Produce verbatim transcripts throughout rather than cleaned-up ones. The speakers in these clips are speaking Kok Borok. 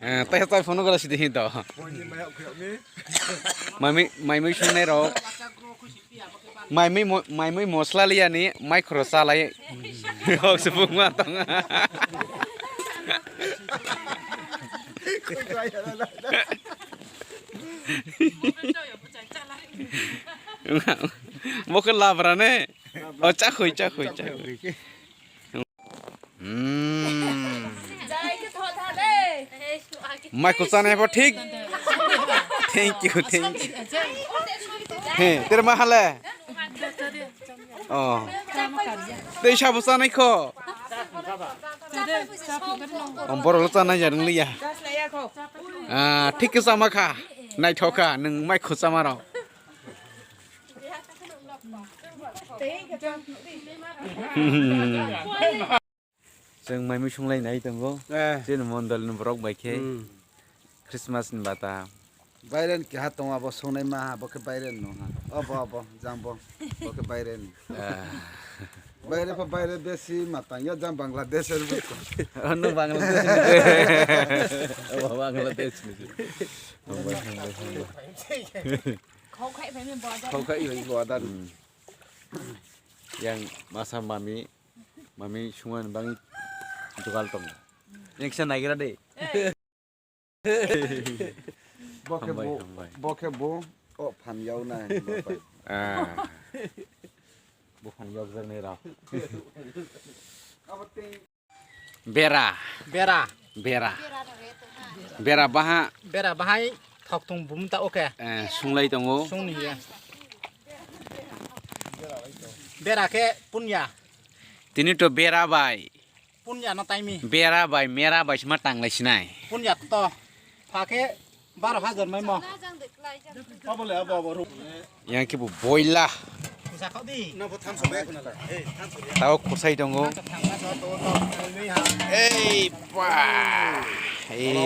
Eh, tei tai phone gora sidi hin to. Maimui, maimui sungnai rok. Maimui mo-, maimui mosla liya ni mai khoro salai. Hok se bung ma tong. Bo khe labra ne. O chakhui, chakhui, chakhui. Hmm. Mai kuchana bo thik. Thank you, thank you. He, tere ma hale? Oh. Tei sabo chanai kho. Om borok lo chanai ja nung liya. Ah, thik khe chama kha. Naithok kha nung mai kuchama rok. Chwng mai mui sunglai nai tongo. Eh. Chini mondol ni borok bai khe. Hmm. Christmas ni bata. Bairen keha tongo abo sungnai ma abo khe bairen no ha. Obo, obo, jang bo. Bo khe bairen. Ah. Baire pa baire besi matang ya jang Bangladesh er bo. Ano Bangladesh ni. Abo Bangladesh ni. Hambai, hambai, hambai. Khau khai bai bo adan. Hmm. Yang masa mami, mami sungan bangi jugal tong. Yang kisa naigra de. Bo khe hambai, bo, hambai. Bo khe bo, o phan yau na, bo phan. Ah. Bo phan yau jak nai rao. Bera. Bera. Bera. Bera baha. Bera bahai thok tung bum ta oke. Eh, sunglai tongo. Sung ni ya. Bera khe punya. Tini to bera bai. Punya no taimi. Bera bai, mera bai sima tanglai sinai. Punya to. Phakhe baro hajar maimo. Yang kibu boila. Kusa kau di. Tao kusai tongo. Ei pa. Ei.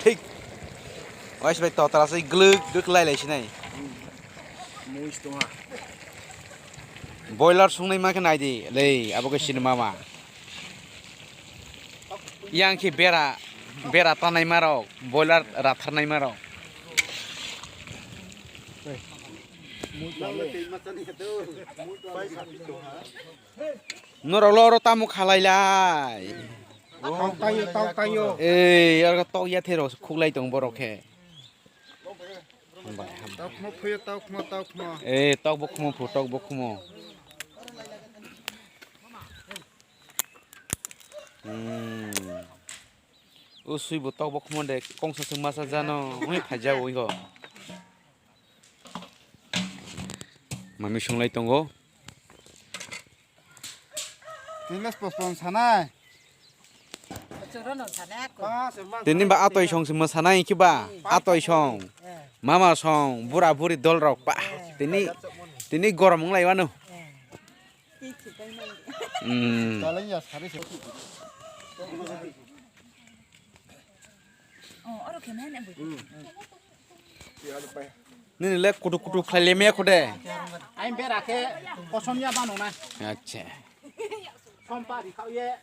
Thik. Wais bai to tara sai gluk gluk lai lai sinai. Boiler sungnai ma khe nai di. Lei abo khe sinima ma. Yang khe bera, bera tanai ma rok, boiler rathar nai ma rok. Norok lo oro tamo khalai lai. Tau tayo, tau tayo. Ei, oro tok ya thero khuklai tong borok khe. Hambai, hambai. Tau khmo phuyo, tau khmo, tau khmo. Eh, tau bo khmo phu, tau bo khmo. Hmm. O sui bo tok bo khmo de kongsa sung masa jano, oi phaja oi go. Mami sunglai tongo. Tini le postpone sanai. Tini ba atoi song se mwsanai khe ba, atoi song, mama song, bura buri dol rok ba. Tini, tini gorom wng lai wano. Hmm. Nini le kutu kutu khlai le me khude. Ai bera khe kosom ya bano na. Acha. Sompa ri khao ye.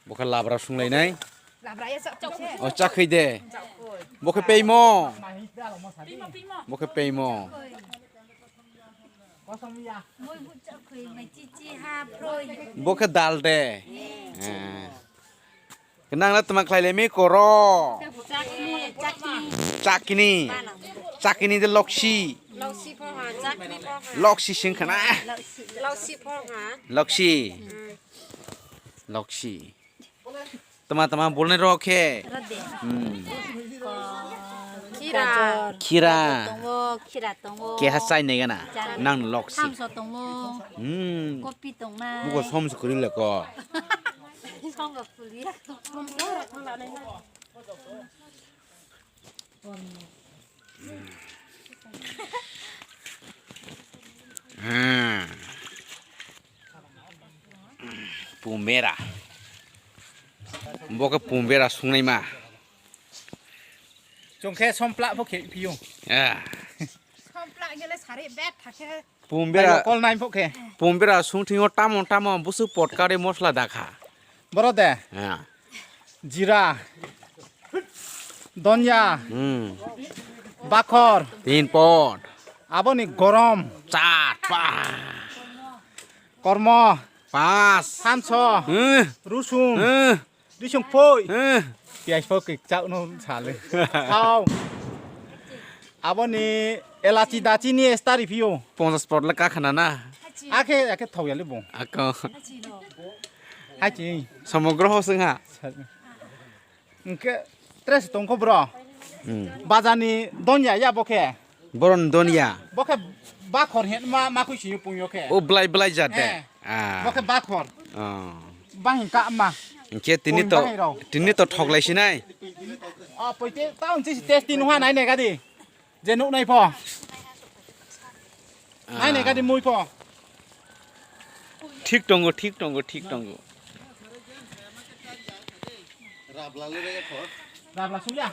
Bo khe labra sunglai nai. Labra ye chak chak. O chak khai de. Bo khe peimo. Bo khe peimo. Bo khe dal de. Eh. Nang na tuma khlai le mi koro. Chakni, chakni. Chakni. Chakni de loksi. Loksi pho ha, chakni pho ha. Loksi sing khana. Loksi pho ha. Loksi. Hmm. Loksi. Tama tama bolne ro khe. Rade. Hmm. Khira. Khira. Tongo, khira tongo. Keha chai ne gana. Nang loksi. Thamso tongo. Hmm. Kopi tong nai. Buko som se kuri le ko. Som ga puli. Hmm. Pumbera. Bo khe pumbera sungnai ma. Chwng khe sompla bo khe phiyo. Ah. Sompla gele sari bet thakhe. Pumbera. Kol nai phok khe. Pumbera sungthingo tamo tamo busu potkari mosla dakha. Boro de. Ah. Jira. Donya. Hmm. Bakhor. Tin pot. Aboni gorom. Char. Pa. Kormo. Pas. Thanso. Hmm. Rusung. Hmm. Risung phoi. Hmm. Piyaj phoi kikchak no sale. Thau. Aboni elachi dachi ni estari phiyo. Ponchas pot le kakhana na. Akhe, akhe thau yali bong. Ako. Hachi. Samagro ho sing ha. Hwnkhe tres tongkho bro. Hmm. Bajani donya ya bokhe. Boron donya. Bokhe bakhor hen ma, ma khui sini pungyo khe. O blai blai jat de. Eh. Ah. Bokhe bakhor. Oh. Bahin ka ma. Hwnkhe tini to, Pung bahai rao. Tini to thoklai sinai. Oh, poite taun si test tin hwa nai ne gadi. Je nuk nai pho. Nai nai gadi mui pho. Thik tongo, thik tongo, thik tongo. Rabla le re pho. Rabla suya.